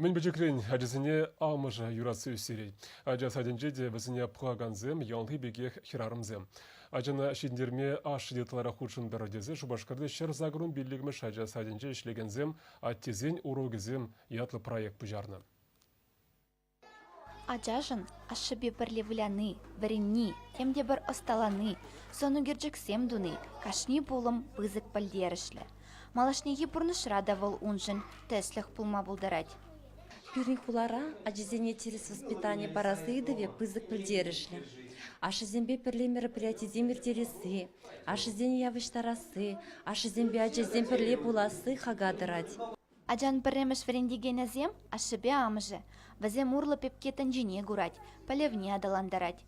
Мӗн пӗчӗкрен ачасене амӑшӗ юратса ӳстерет. Ача садӗнче те вӗсене пӑхакансем ялти пекех хӗрарӑмсем. Ачана ҫитӗнтерме ашшӗ те ытларах хутшӑнтӑр тесе Шупашкарти 185-мӗш ача садӗнче ӗҫлекенсем Аттесен урокӗсем ятлӑ проект пуҫарнӑ. Ачашӑн ашшӗпе пӗрле выляни, вӗренни, тем те пӗр ӑсталани, сӑн ӳкерчӗксем туни кашни пулӑм пысӑк пӗлтерӗшлӗ. Малашнехи пурнӑҫра та вӑл уншӑн тӗслӗх пулма пултарать. Пирӗн хулара ачасене тӗрӗс воспитани парас ыйтӑвӗ пысӑк пӗлтерӗшлӗ. Ашшӗсемпе пӗрле мероприятисем ирттересси, ашшӗсене явӑҫтарасси, ашшӗсемпе ачасем пӗрле пуласси хака тӑрать. Ачан пӗрремӗш вӗрентекенӗсем ашшӗпе амӑшӗ. Вӗсем урлӑ пепке тӗнчене курать, пӗлӗвне аталантарать.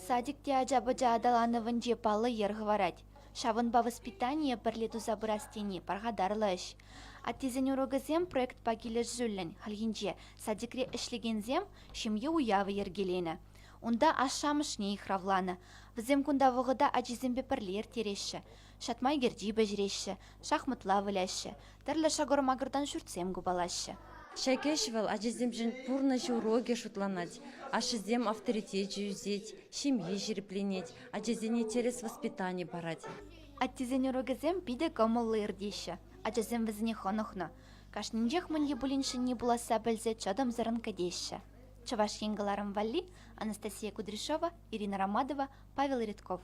Садик те ача-пӑча аталанӑвӗнче паллӑ йӗр хӑварать. Ҫавӑнпа воспитание пӗрле туса пырас тени пархатарлӑ ӗҫ. Аттесен урокӗсем проектпа килӗшӳллӗн хальхинче садикре ӗҫлекенсем ҫемье уявӗ йӗркеленӗ. Унта ашшӗ-амӑшне йыхравланӑ. Вӗсем кунта вӑхӑта ачисемпе пӗрле ирттереҫҫӗ, ҫатма икерчи пӗҫереҫҫӗ, шахматла выляҫҫӗ, тӗрлӗ шӑкӑр-макӑртан ҫуртсем купалаҫҫӗ. Ҫак ӗҫ вӑл ачасемшӗн пурнӑҫ урокӗ шутланать. Ашшӗсем авторитечӗ ӳсет, ҫемйи ҫирӗпленет, ачасене тӗрӗс воспитани парать. Аттесен урокӗсем питӗ кӑмӑллӑ иртеҫҫӗ. Ачасем вӗсене хӑнӑхнӑ. Кашнинчех мӗн те пулин ҫӗнни пуласса пӗлсе чӑтӑмсӑррӑн кӗтеҫҫӗ. Чӑваш Ен кӑларӑм валли Анастасия Кудряшова, Ирина Ромадова, Павел Редков.